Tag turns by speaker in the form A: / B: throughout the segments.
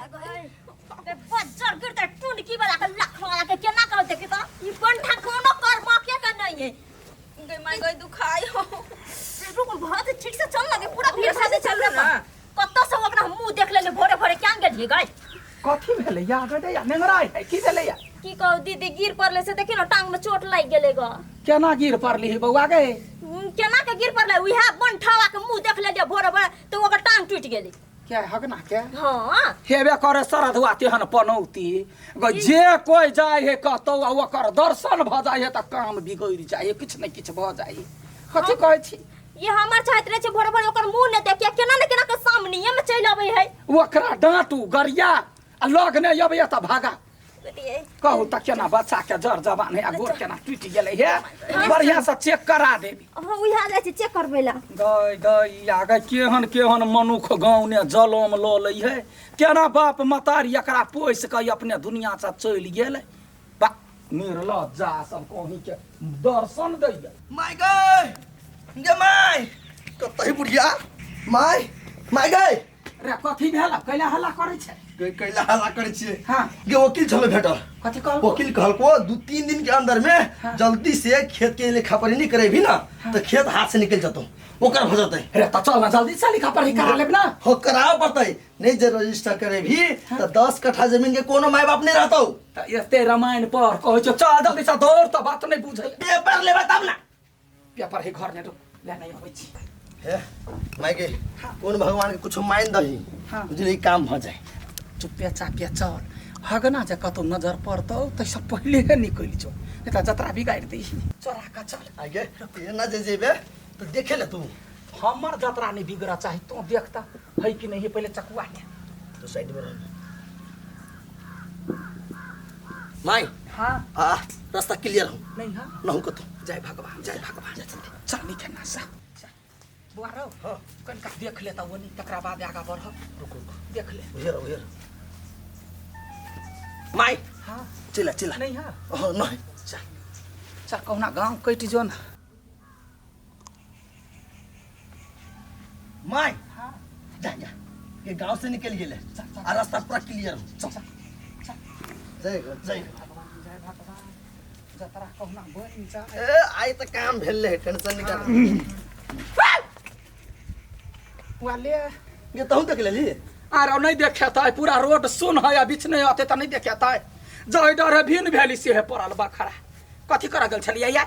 A: बज्जर गिरते टुनकी वाला के लाख वाला के केना कहत देखी त ई बंठा कोनो कर्म के के नहीं है।
B: गई माय गई, दुखाई हो।
A: रुक, बहुत ठीक से चल लगे पूरा भीड़
B: से
A: से चल
B: चल ना।
A: कत्तो से अपना मुंह देख लेले भोरे भोरे क्या गेलिए गई?
C: कथी भेलै या गडे या नेंगराइ है? की भेलै या?
A: की कहू दीदी, गिर पड़ले से देखी ना, टांग में चोट लागि गेलै ग।
C: केना गिर पड़ली बौआ गे?
A: केना के गिर पड़ले, उएह बंठावा के मुंह देख लेलिए भोरे भोरे तऽ ओकर टांग टूटि गेलै।
C: क्या हगना के?
A: हाँ।
C: हेबे करे सरधुआ तेहन पनौती ग, जे कोई जाय है कतौ आ ओकर दर्शन भऽ जाइ है तऽ काम बिगड़ि जाइ है, किछु ने किछु भऽ जाइ है। कथी कहै छी?
A: ये हमर चाहैत रहे छै भोरे भोरे ओकर मुंह ने देखिए, केना ने केना के सामनेये में चलि अबै है।
C: ओकरा डाँटू गरिया आ लग नहि अबैया तऽ भागा। कहू तऽ केना बच्चा के जर जवान है आ गोर केना टूटि गेलै हे? बढ़िया से चेक करा देबी।
A: हाँ, उएह जाइ छै चेक करबै ला।
C: गई गई आ गई, केहन केहन मनुख गाँव ने जलम लऽ लै है, केना बाप मतारी एकरा पोसि कऽ अपने दुनिया से चलि गेलै। बा निर्लज्जा सब कहीं के दर्शन दैया।
D: माय गई गे माय, कतई बुढ़िया माय, माय गई।
C: रे कथी भेल? कैला हल्ला करै छै?
D: गे कैला हल्ला करै छियै?
C: हाँ।
D: गे वकील छलो भेटल।
C: कथी कहल?
D: वकील कहलको 2-3 दिन के अंदर में जल्दी से खेत के लेखा पढ़ी नहीं करेबी ना तो खेत हाथ से निकल जतो, ओकर भ जतै।
C: रे त चल ना, जल्दी से लिखा पढ़ी करा लेब ना।
D: हो, कराव पड़तै, नहीं जे रजिस्टर करेबी तो 10 कट्ठा जमीन के कोनो माय बाप नहीं रहतौ।
C: त एते रामायण पढ़ कहै छौ, चल जल्दी से दौड़, त बात नहीं बुझै।
D: पेपर लेबै तब ना।
C: पेपर है घर में, रुक, ले नहीं अबै छी।
D: हे माय गे, कोन भगवान के कुछ मान दही।
C: हाँ।
D: बुझली, काम भ जाए।
C: चुप्पे चापे चल, हगना जे कतौ नजर पड़तौ तैसँ पहिले निकलि जो, नहीं तऽ जतरा बिगाड़ि दै, चोरा कऽ चल।
D: आगे एना जे जेबे तो देखे ले तू।
C: हमर जतरा नहीं बिगड़ चाही, तू देखता है कि नहीं है, पहिले चकुआ के
D: तो साइड में रह माय।
C: हाँ।
D: आ रास्ता क्लियर हो?
C: नहीं। हाँ।
D: न हो कतो।
C: जय भगवान, जय भगवान। चल निके ना सा बुआ रौ।
D: हाँ।
C: कनिका देख ले तऽ ओनी, तकरा बाद आगा बढ़।
D: रुक रुक।
C: देख ले।
D: उहेर उहेर माय।
C: हाँ।
D: चिल्ला चिल्ला।
C: नहीं। हाँ।
D: हाँ, नहीं।
C: चल चल, कहुना गाँव कटि जो ना।
D: माय।
C: हाँ।
D: जा जा, ये गांव से निकल गेले
C: चल।
D: आ रास्ता पूरा क्लियर हो।
C: चल चल।
D: जय हो, जय हो।
C: भगवान, जय भगवान, जतरा कहुना बनि जाए।
D: ए आइ त काम भेल रहे, टेंशन निकाल।
C: वाले
D: ये तहु देख लेली।
C: आर नहीं देखेतै, पूरा रोड सुन है आ बीच नहीं अते तऽ नहीं देखेतै। जै डर है भिन भेली से है पड़ल बखरा। कथी करऽ गेल छलियै या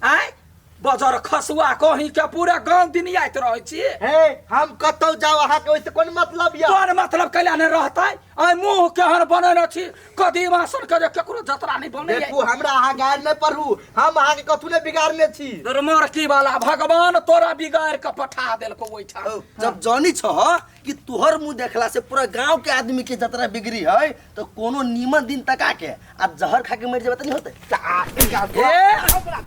C: आँय बजर खसुआ कहीं के पूरा गाँव दिनियाइत रहै छी?
E: हे, हम कतौ जाओ, अहाँ के ओइसे कोन मतलब या?
C: कोन मतलब कैला नहि रहतै? आइ मुँह केहन बनेने छी कदीमा सन के जे केकरो जतरा नहि बनैया।
E: देखू, हमरा अहाँ गारि नहि पढ़ू, हम अहाँ के कथू नहि बिगाड़ने छी।
C: मरकी वाला भगवान तोरा बिगाड़ के पठा देलको ओहिठाम।
D: औ, जब जानी छह कि तोहर मुंह देखला से पूरा गांव के आदमी के जतरा बिगड़ी है तो कोनो नीमन दिन तका के आ जहर खा के मर जेबे त नहीं होते?
C: हे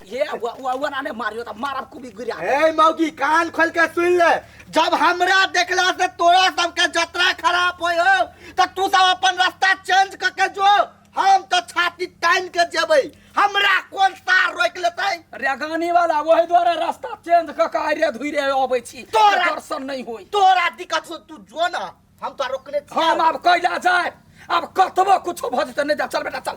C: हे, वा वा ने मारियो त मारब कुबी गिरा।
E: हे मौगी, कान खोल के सुन ले, जब हमरा देखला से तोरा सबके जतरा खराब होय हो त तू सब अपन रास्ता चेंज क के जो, हम तो छाती तान के जेबै, हमरा कोन सार रोक लेतै?
C: रेगानी वाला, वही द्वारे रास्ता चेंज क के आइरे धुइरे अबै छी। दर्शन नहीं होई।
E: तोरा दिक्कत हो, तू जो ना, हम तो रोकने छियै।
C: हम आब कैला जाए? आब कतबो कुछो भऽ जेतै नहि जा। चल बेटा, चल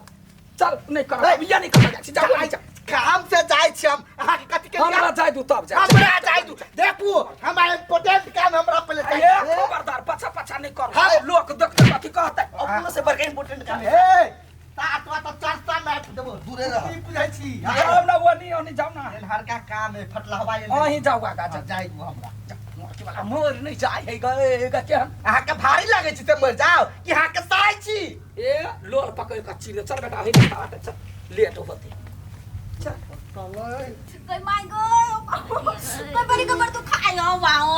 C: चल, नहि करब आब, इएह नहि करब, जाइ छी, जाउ, जाइ।
E: काम से जाइ छी हम, अहाँके कथी के?
C: हमरा जाय दू तब जाय।
E: हमरा जाइ दू, देखू हमरा इम्पोर्टेंट काम, हमरा पहिले
C: ए
E: जाइ।
C: खबरदार, पाछा पाछा नहि कर।
E: हाँ।
C: लोक देखते कथी कहतै?
D: अपनो से बड़का इम्पोर्टेंट काम है।
E: हे सात वा तो चर्चा में देबो।
D: दूरे रह।
E: की बुझै छी?
C: जाउ ना ओनी, ओनी जाउ ना।
E: हरका काम है, फटलहवा।
C: अहीं जाउ आगा, जाउ।
E: जाइ दू हमरा।
C: मोरकी वाला मोर नहि जाइ है गे गे केहन।
E: अहाँके भारी लागै छै से मरि जाओ कि अहाँके साइ छी?
C: ए लोल पकड़ के चीर। चल बेटा, हे रास्ता बाटे चल, लेट होते, चल।
A: गई my गो, गई बड़ी कमर दुखायो वाओ।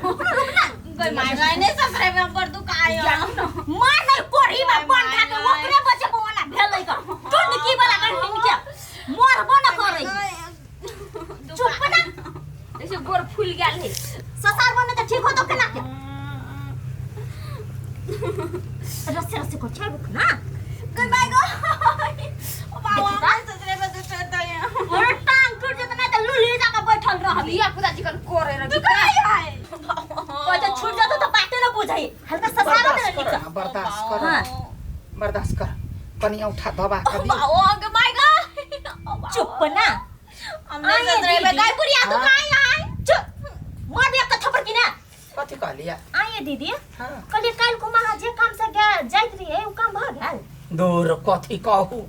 A: रुक ना गई my गई, नहीं ससरे में बड़ दुखायो। मार नहीं कोढ़ी में बन खा के ओकरे बचे बोना भेलै ग टुनकी वाला के हिनके मरबो न करै। चुप ना,
B: ऐसे गोर फूल गेल है।
A: ससार बने त ठीक होतो केना के रस्से रस्से को छेड़ बुक ना।
B: गई my गो, ओ बाबा, ससरे में दुखाता है।
A: और टांग टूट जेत ना त लुली जाके बैठल रहबी।
B: लिया पुता चिकन करे रह
A: दुखाई है कोई तो छूट जातो तो बाते न बुझ। बुझाई हल्का ससारा दे
C: बर्दाश्त कर
A: निक
C: ना, बर्दाश्त कर
A: हाँ।
C: बर्दाश्त कर कनिया उठा दबा के दियो।
B: बाओ अंग my गा
A: चुप ना
B: हमने
A: आए
B: ससुरे में
A: दीदी।
B: गाय बुढ़िया तू
C: हाँ।
B: खाई आए
A: चुप मार दिया का थप्पड़ की ना
C: कथी कहलिया
A: आइए दीदी
C: हाँ।
A: कल काल को महा जे काम से गया जाइत रही उ काम भ गेल
C: दूर कथी कहू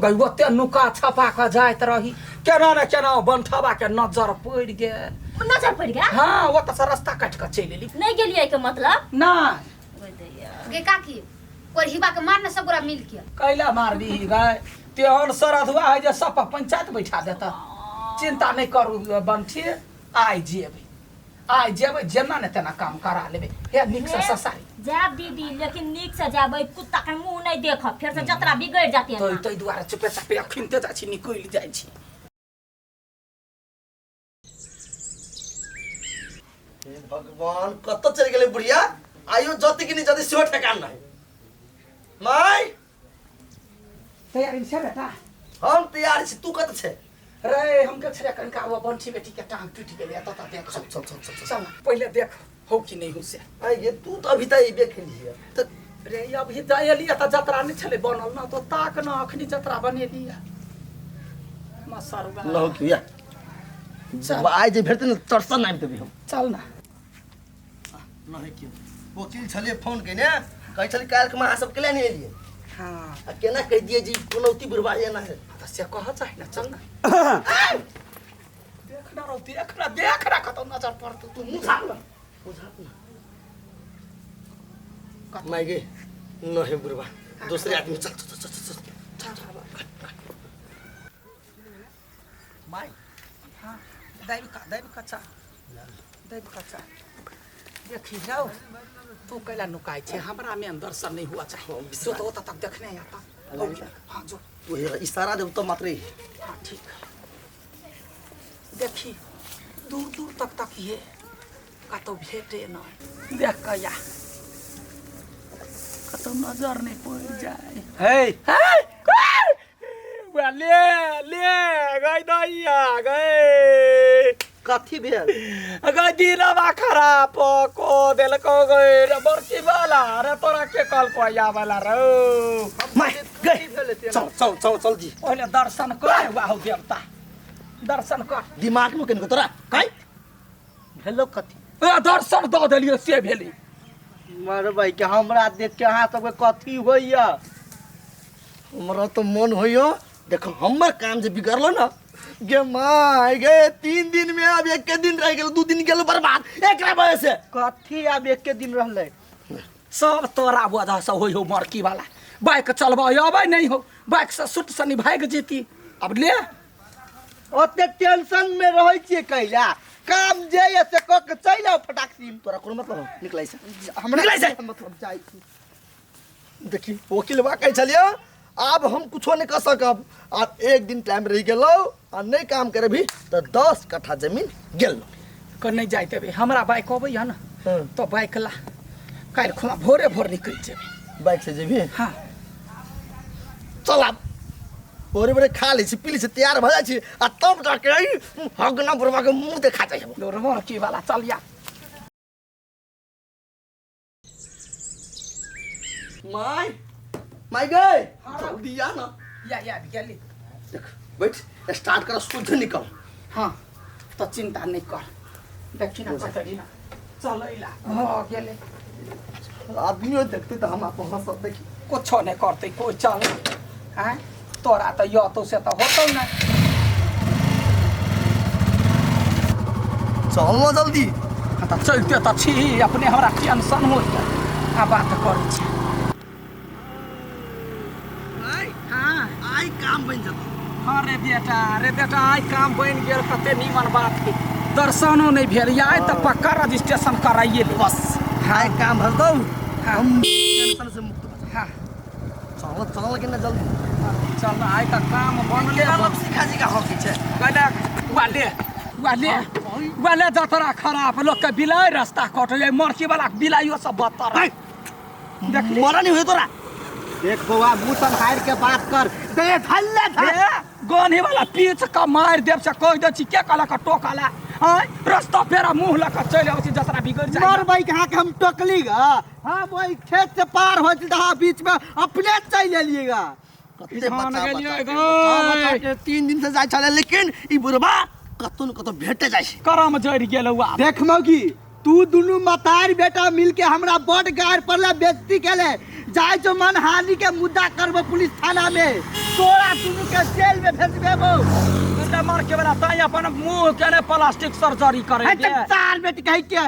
C: गई ओते नुका छपा के जाइत रही केना ने केना बनठबा के नजर पड़ि गेल
A: नजर पड़ गया
C: हाँ ओतऽ से रास्ता काटि कऽ चलि एली
A: नहीं गेलिए के मतलब
C: नहि
F: गे काकी कोरहिबा के मार ना सब गोरा मिल के
C: कैला मारबी गाय तेहन सरधुआ है जे सब पंचायत बैठा देता चिंता नहीं करू बंठी आइ जेबै आइ जेबै जेना ने तेना काम करा लेबै हे नीक से ससारी
A: जाब दीदी लेकिन नीक से जाबै कुत्ता के मुंह नहीं देखब फिर से जतरा बिगड़ जाती है
C: तो ताहि दुआरे चुपे चापे अखिनते जाइ छी निकलि जाइ छी
D: हे भगवान कतऽ चलि गेलै बुढ़िया आइयो जति कि नहि जति सेहो ठेकान नहि माय
C: तैयारी छै बेटा
D: हम तैयार छी तू कतऽ छै
C: रे हम के छले कनिका वो बंठी बेटी के टांग टूटि गेलै तत देख
D: चल चल चल चल
C: चल पहिले देख हो कि नहीं हो से
D: आइ गे तू तऽ अभी तऽ अयबे केलियै तऽ
C: रे अभी तऽ एलियै तऽ जतरा नहि छलै बनल न तो ताक न अखनी जतरा बनेलियै मसरुआ
D: न हो कि या
C: चल।
D: आइ जे भेटतै ने तरसन नामि देबै हम
C: चल ना
D: न हो कि वकील छलियै फोन केने कहै छलै काल्हि के अहाँ सब केला नहि एलियै
C: हाँ
D: आ केना कहि दियै जे कोनौती बुढ़बा एना है
C: तऽ से कह चाही ना चल ना देख ना रौ देख ना देख ना कतौ नजर पड़तौ
D: तू मुँह झाप ना मुँह झाप ना माय गे न हे बुढ़बा दूसरे आदमी चल चल चल चल चल
C: माय हाँ दैव का दैव का चा दैव का चा देखी जाओ तू कैला नुकाय छै हमरा में दर्शन नहीं हुआ चाहिए जो तो ओतऽ तक देखने आता हाँ जो
D: तू हे इशारा देब तो मात्रे
C: हाँ ठीक देखी दूर दूर तक तकिए कतौ भेटे नहीं देख कऽ या कतौ नजर नहीं पड़ि जाए
G: हे
C: हे हे ले ले गई दैया गई
D: कथी भेल
C: गई दिनवा खराब को देलको गई रे बड़की वाला रे तोरा के कल को आया वाला रो
D: माय गई चल चल चल चल जी
C: पहिले दर्शन कर वाहु देवता दर्शन कर
D: दिमाग में कनिको तोरा काई
E: भेलो कथी
C: ए दर्शन दऽ देलियै से भेलै
E: मरबै के हमरा देख के अहाँ सबके कथी होइया
D: हमरा तो मन होइयो देखो हमर काम जे बिगड़लो ना गे माय गे 3 दिन में अब एक दिन रह गेल 2 दिन गेल बर्बाद एकरा वजह से
E: कथी आब एके दिन रहलै
C: सब तोरा वजह से होइ हो मरकी वाला बाइक चलबै अबै नहीं हो बाइक से सुट सनी भागि जेती अब ले
E: ओते टेंशन में रहै छियै कैला काम जे ये से कऽ के चलि आउ फटाक सिम
D: तोरा कोनो मतलब हौ? निकलै से
E: हमरा
D: निकलै से
E: मतलब जाइ छी
D: देखी वकील बा कहै छलियै आब हम कुछो नहीं कर सकब आब एक दिन टाइम रहि गेलौ आ नहीं काम करबी तऽ 10 कट्ठा जमीन गेल
C: के नहीं जाय देबै हमरा बाइक अबैया ने
D: हँ।
C: तो बाइक ला काल्हि खुना भोरे भोर निकलि जेबै
D: बाइक से जेबी
C: हाँ
D: चल आब भोरे भोरे खा लै छी पी लै छी तैयार भऽ जाइ छी आ तब जाके हगना बुढ़बा के मुँह देखा जाइ हम
C: मरकी वाला चल या
D: माय माय गए जल्दी आ ना
C: या या गेली
D: देख बैठ स्टार्ट कर शुद्ध निकल
C: हाँ तो चिंता नहीं कर देखी ना कतरी ना चल अइला भऽ गेलै
D: आदमियों देखते तऽ हम अपन हंसत देखी
C: कुछो नहीं करतै कोई चल आँय तोरा तऽ यतो से तऽ होतौ ना
D: चल ना जल्दी
C: हाँ तऽ चलते तऽ छी अपने हमरा टेंशन होइया आ बात करै छी हाँ
D: आइ काम बनि जेतौ
C: हाँ रे बेटा रे बेटा आइ काम बनि गेल कते नीमन बात है दर्शनो नहीं भेल आइ तऽ पक्का रजिस्ट्रेशन कराइए ले
D: बस आइ काम भऽ जेतौ हम टेंशन से मुक्त भऽ
C: हाँ
D: जाब। चल चल के ना जल्दी
C: चल आइ तऽ काम बनले
D: केना लब सिखा जी का हॉकी छै
C: कहले वाले वाले वाले जतरा खराब लोग के बिलाइ रास्ता कट जाय मरकी वाला के बिलाइयो सब बदतर है। देख ले
D: मरा नहीं हुए तोरा
E: देख बौआ मुँह सम्हारि के बात कर दे धल्ले धल
C: ए, गन्ही वाला पीछ के मारि देब से कहि दै छी के कहलक टोकला आय रास्ता पेरा मुंह लऽ कऽ चलि आबै छी जतरा बिगड़ि जाइ
E: मर भाई कहाँ के हम टोकली गा। हाँ वही खेत से पार हो रहा बीच में अपने चल एलिएगा।
D: कते
C: धान
D: बचा
C: गेलियै
D: बचा के,
C: गै।
D: बचा बचा के 3 दिन से जाइ छलै, लेकिन ई बुढ़बा कतौ न कतौ भेटे जाइ छै।
C: करम जरि गेलौ आब।
E: देख मौगी, तू दुनू मतार बेटा मिलके हमरा बड गार पड़ला, बेइज्जती केले। जाय जो मनहानि के मुद्दा करबो पुलिस थाना में, तोरा दुनू के जेल में भेजबेबो।
C: बेटा मार के बला ताई अपन मुंह के ने प्लास्टिक सर्जरी करे
E: है
C: दे।
E: चार बेटी कहि के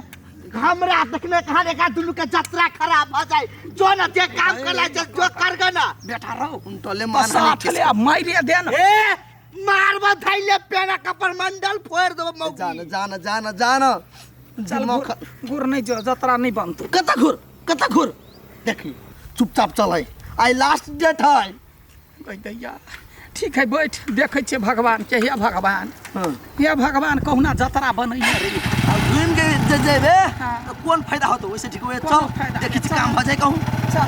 E: हमरा देखने कहाँ देखा दुनू के जतरा खराब भ जाए। जो ना जे काम करला जो जो कर ग ना।
C: बेटा रहो
D: उनटले
C: तो
D: मानहानि
C: साथ
D: केस
C: ले आ मारे दे न।
E: ए मारबो धैले पेना कपर मंडल फोड़ देबो मौगी।
D: जान जान जान जान।
C: चल
D: दिमाग
C: गुर नहीं जो जतरा नहीं बनतौ।
D: कतऽ घुर, कतऽ घुर? देखी, चुपचाप चल है, आइ लास्ट डेट है।
C: गै दैया, ठीक है, बैठ, देखै छियै भगवान के। हे भगवान,
D: हाँ।
C: हे भगवान, कहुना जतरा बनैया रे।
D: आ घुमि के जे जेबे
C: हाँ।
D: तऽ कोन फायदा होतौ? ओइसे ठीक होए।
C: कोनो
D: चल
C: फायदा
D: देखै छी
C: चल।
D: काम भऽ जाय कहूँ।
C: चल।